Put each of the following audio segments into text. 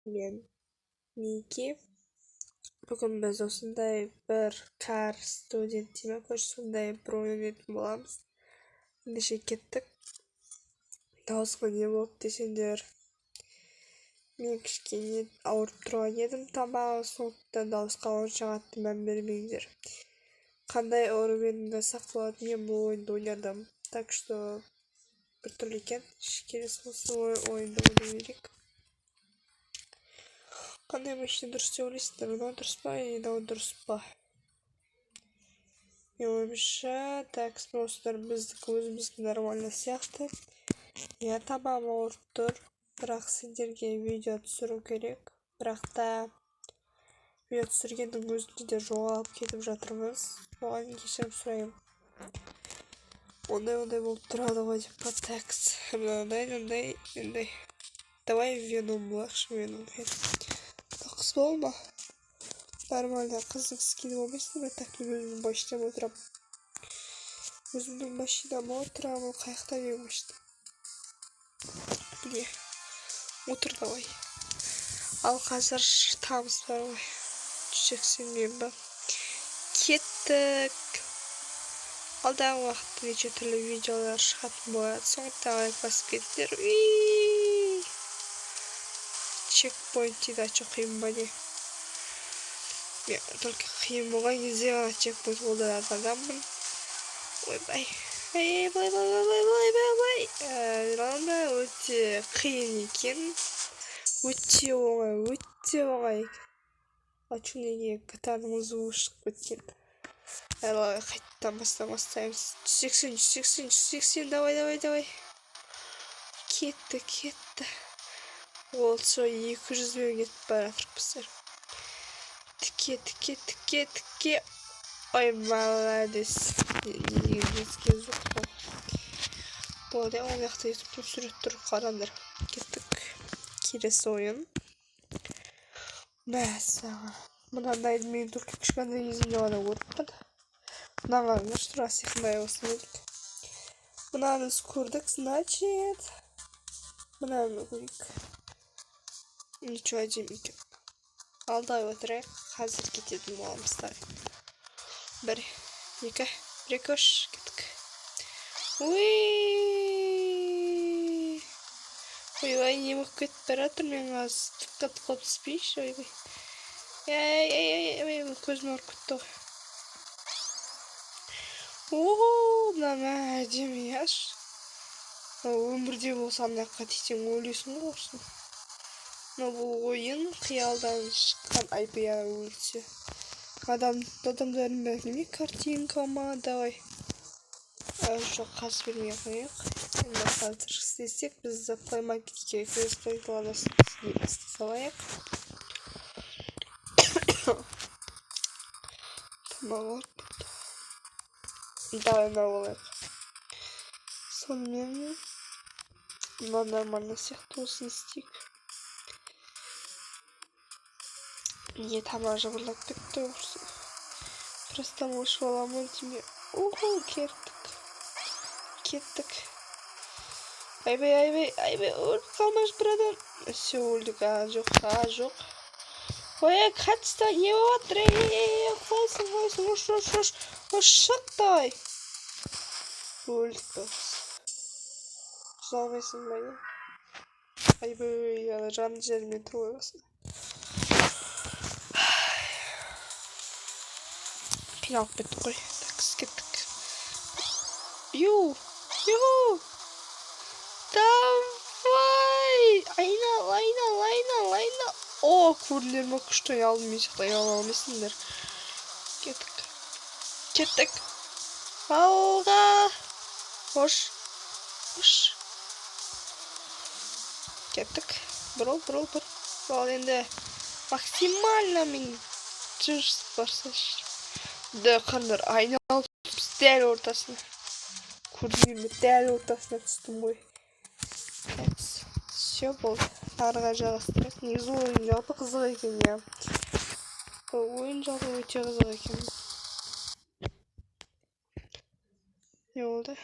Мен Ники. Бүгін біз осындай бір Car Student дей ма, короче, сондай бір ойын ойнайтын боламыз. Ендеше кеттік. Дауысыма не болды десеңдер, мен кішкене ауырып тұрған едім тамағым, сондықтан дауысқа онша қатты мән бермеңдер. Қандай аурумен ойнасақ болады, мен бұл ойынды ойнадым. Так что біртүрлі екен. Келесі осы ойынды ойнай берейік. Қандай машина дұрыс деп ойлайсыңдар? Мынау дұрыс па, мынау дұрыс па? Менің ойымша, так, осылар біздікі өзіміздікі нормально сияқты. Иә, тамағым ауырып тұр, бірақ сендерге видео түсіру керек. Бірақ та видео түсіргеннің өзінде де жоғалып кетіп жатырмыз. Оған кешірім сұраймын. Ондай болып тұрады ғой деп па. Так, мынандай, мынандай, мындай. Давай Веном болайықшы, Веном. Қыз болма? Нормально, қыздың скині болмайсың ба? Так, мен өзімнің машинама отырамын. Өзімнің машинама отырамын. Қай жақта менің машинам? Міне, отыр, давай. Ал қазір тамыз бар ғой. 180 мен ба? Кеттік. Алдағы уақытта неше түрлі видеолар шығатын болады. Сондықтан лайк басып кетіңдер. Чекпоинт дейді, а чё, қиын ба, не? Мен только қиын болған кезде ғана чекпоинт қолданатын адаммын. Ойбай. Эй, былай, былай, былай, былай, былай, былай. Ладно, өте қиын екен. Өте оңай, өте оңай екен. А чё, неге GTA-ның звугы шығып кеткен? Давай, қайтадан бастан бастаймыз. 180, 180, 180, давай, давай, давай. Кетті, кетті. Ол все, 200-бен кетіп бара жатырмыз. Тіке, тіке, тіке, тіке. Ой, молодец. Не деген жетіскен жоқ қой. Болды, ол жақта ютубтан сурет тұр, қараңдар. Кеттік. Келесі ойын. Мәссаған. Мынандайды мен только кішкентай кезімде ғана көріппін. Мынаған қараңдаршы, тура сиқындай болсын дедік. Мынаны біз көрдік, значит. Мынаны көрейік. Ничего, әдемі екен. Алдай отырайық, қазір кететін боламыз. Давай. Бір, екі, бір, екі, үш, кеттік. Уи! Ойбай, не болып кетіп бара жатыр, мен қазір тыққа тықылып түспейінші, ойбай. Ей, ей, ей, ей, көзім ауырып кетті ғой. О, мына әдемі, иә. Өмірде болса ана жаққа тисең өлесің ғой құрсын. Но бұл ойын қиялдан шыққан айбай өлсе. Адамдардың бәрі неме, картинка ма, давай. Жоқ, қазір бермей ақ қояйық. Енді қазір істесек, біз Play Market-ке кіріспей істей салайық. Тамақ ауырып кетті. Давай мынау болайық. Сонымен мынау нормально сияқты, осыны істейік. Не, тамақ жыбырлап кетті құрсын. Просто өшіп аламын деймін. Уху, кеттік. Кеттік. Айбай, айбай, айбай, өліп қалмашы, братан. Все, өлдік. А, жоқ, а, жоқ. Ой, қатыста не болып жатыр? Ей, қойсын, қойсын, ұш, ұш, ұш, ұш, шық, давай. Өлдік біз. Жыламайсың ба, не? Айбай, ана жан жерімен тұр ғой басында. Қиналып кеттік қой. Так, кеттік. Ю, ю. Давай. Айнал, айнал, айнал, айнал. О, көрдіңдер ме, күшті айналдым, мен сияқты айнала алмайсыңдар. Кеттік. Кеттік. Алға. Хош. Хош. Кеттік. Бұрыл, бұрыл, бұрыл. Ал енді максимально мен жүріс барсайшы. Да, қараңдар, айналып дәл ортасына. Көрдіңдер ме, дәл ортасына түстім ғой. Все, болды. Ары қарай жалғастырайық. Негізі ойын жалпы қызық екен, иә. Ойын жалпы өте қызық екен. Не болды?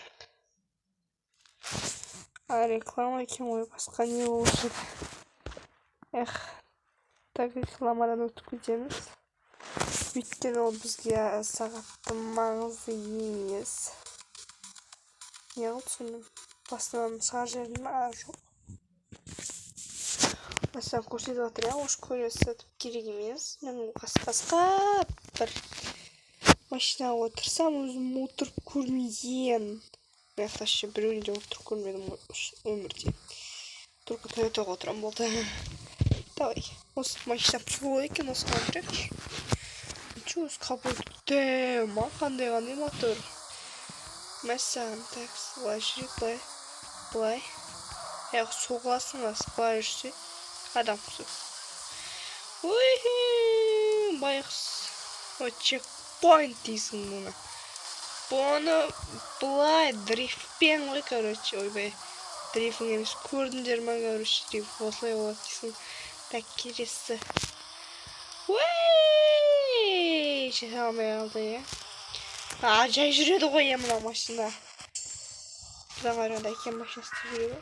А, реклама екен ғой, басқа не болушы еді. Эх. Так, рекламадан өтіп кетеміз. Өйткені ол бізге аса қатты маңызды емес. Не қылды сонымен? Басынан шығар жерім жоқ. Басынан көрсетіп жатыр, иә, уж көрсетіп керек емес. Мен басқа бір машинаға отырсам, өзім отырып көрмеген. Мен вообще біреуіне де отырып көрмедім ғой өмірде. Только Тойотаға отырамын болды. Давай, осы машина психолог екен, осыған отырайықшы. Ничего, осы капот ма, қандай қандай мотор. Мәссаған, так, былай жүрейік, былай, былай. Аяқ соғыласың ба, былай жүрсе, адам құсып. Ой, байғұс. Ой, чекпоинт дейсің мұны. Бұны былай дрифтпен ғой, короче, ойбай. Дрифтинг емес, көрдіңдер ма, короче, дрифт осылай болады дейсің. Так, келесі. Ой, жете алмай қалды, иә. А, жай жүреді ғой, иә, мына машина. Бұдан қарағанда әкем машинасы жүреді.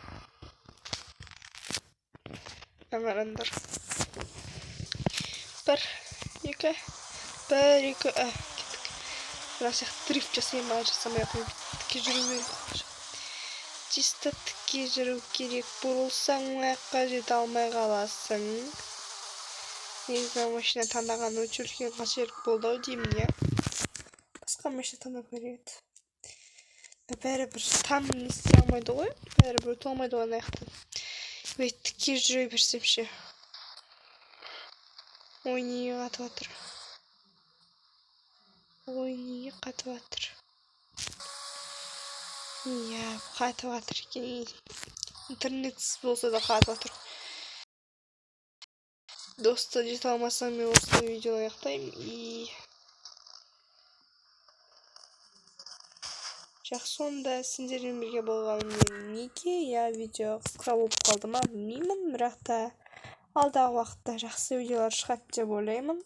Мына қараңдар. 1, 2, 1, 2, кеттік. Мына сияқты дрифт жасай ма, жасамай ақ қояйын. Тіке жүру керек. Чисто тіке жүру керек. Бұрылсаң, аяққа жете алмай қаласың. Негізі машина таңдаған өте үлкен қателік болды ау деймін, иә. Басқа машина таңдау керек еді. Бәрібір там не істей алмайды ғой, бәрібір өте алмайды ғой ана жақтан. Ой, тіке жүре берсем ше. Ой, неге қатып жатыр? Ой, неге қатып жатыр? Иә, қатып жатыр екен. Интернетсіз болса да қатып жатыр. Достар, жете алмасам, мен осы видеоны аяқтаймын. И жақсы, онда сендермен бірге болғаным мен Мики. Иә, видео қысқа болып қалды ма білмеймін, бірақ та алдағы уақытта жақсы видеолар шығады деп ойлаймын.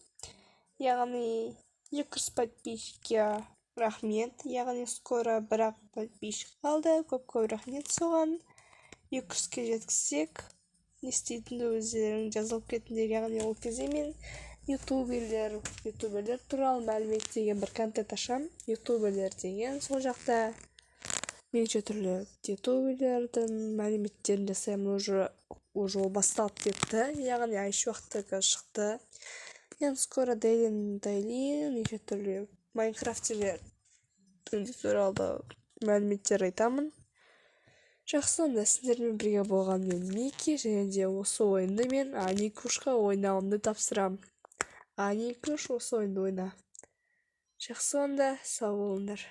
Яғни 200 подписчикке рахмет, яғни скоро бір-ақ подписчик қалды, көп-көп рахмет соған. 200-ке жеткізсек, не істейтінді өздерің жазылып кетіңдер. Яғни ол кезде мен ютуберлер туралы мәлімет деген бір контент ашамын. Ютуберлер деген сол жақта неше түрлі ютуберлердің мәліметтерін жасаймын. Уже ол басталып кетті, яғни Айшуақтікі шықты. Енді скоро Дейлин, Дейлин, неше түрлі майнкрафтерлер туралы мәліметтер айтамын. Жақсы, онда сіздермен бірге болған мен Мики, және де осы ойынды мен Аникушқа ойнауымды тапсырамын. Аникуш, осы ойынды ойна. Жақсы, онда сау болыңдар.